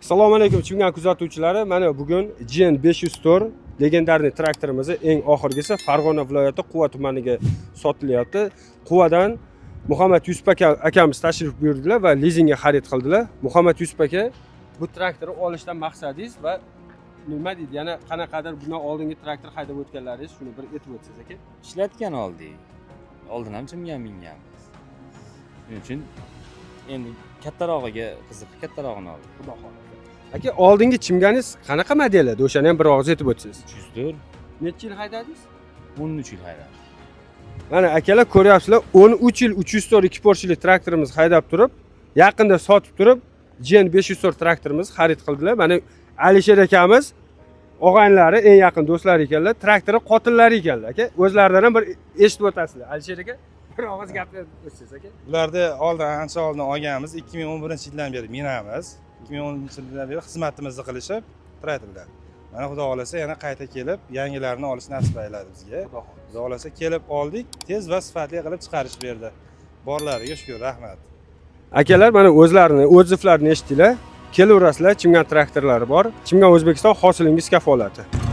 Assalomu alaykum, Chimgan kuzatuvchilari. Mana bugun GN 504 легендарный traktorimizni eng oxirgisi Farg'ona viloyati Quva tumaniga sotilyapti. Quvadan Muhammad Yusuf aka akamiz tashrif buyurdilar va lizingga xarid qildilar. Muhammad Yusuf aka, bu traktorni olishdan maqsadingiz va nima deydi, yana qanaqadir bundan oldingi traktor haydab o'tganlaringiz, shuni bir aytib o'tsangiz, aka. Ishlatgan oldik. Oldin ham Chimgan minganmiz. Shuning uchun endi kattarog'iga qiziqib, kattarog'ini oldik. Xudo xohlasa. Aka, oldingi Chimganingiz qanaqa model edi? O'shani ham bir og'iz aytib o'tsangiz. 304. Necha yil haydadingiz? 13 yil haydadim. Mana, akalar, ko'ryapsizlar, 13 yil 304 ikki поршень li traktorimiz haydab turib, yaqinda sotib turib, GN 504 traktorimiz xarid qildilar. Mana Alisher akamiz og'aynilari, eng yaqin do'stlari ekanlar, traktori qotillari ekanlar, aka. O'zlaridan ham bir eshitib o'tasizlar. Alisher aka, bir og'iz gapirib o'tsangiz, aka. Bularni oldin, ancha oldin olganmiz. 2011 yildan beri minamiz. 2010 yildan beri xizmatimizni qilishib traktorlar. Mana, xudo xohlasa, yana qayta kelib yangilarini olish nasib ayladi bizga. Xudo xohlasa, kelib oldik, tez va sifatli qilib chiqarishib berdi. Borlariga shukur, rahmat. Akalar, mana o'zlarini отзыв larini eshitdinglar. Kelaverasizlar, Chimgan traktorlari bor. Chimgan O'zbekiston, hosilingiz kafolati.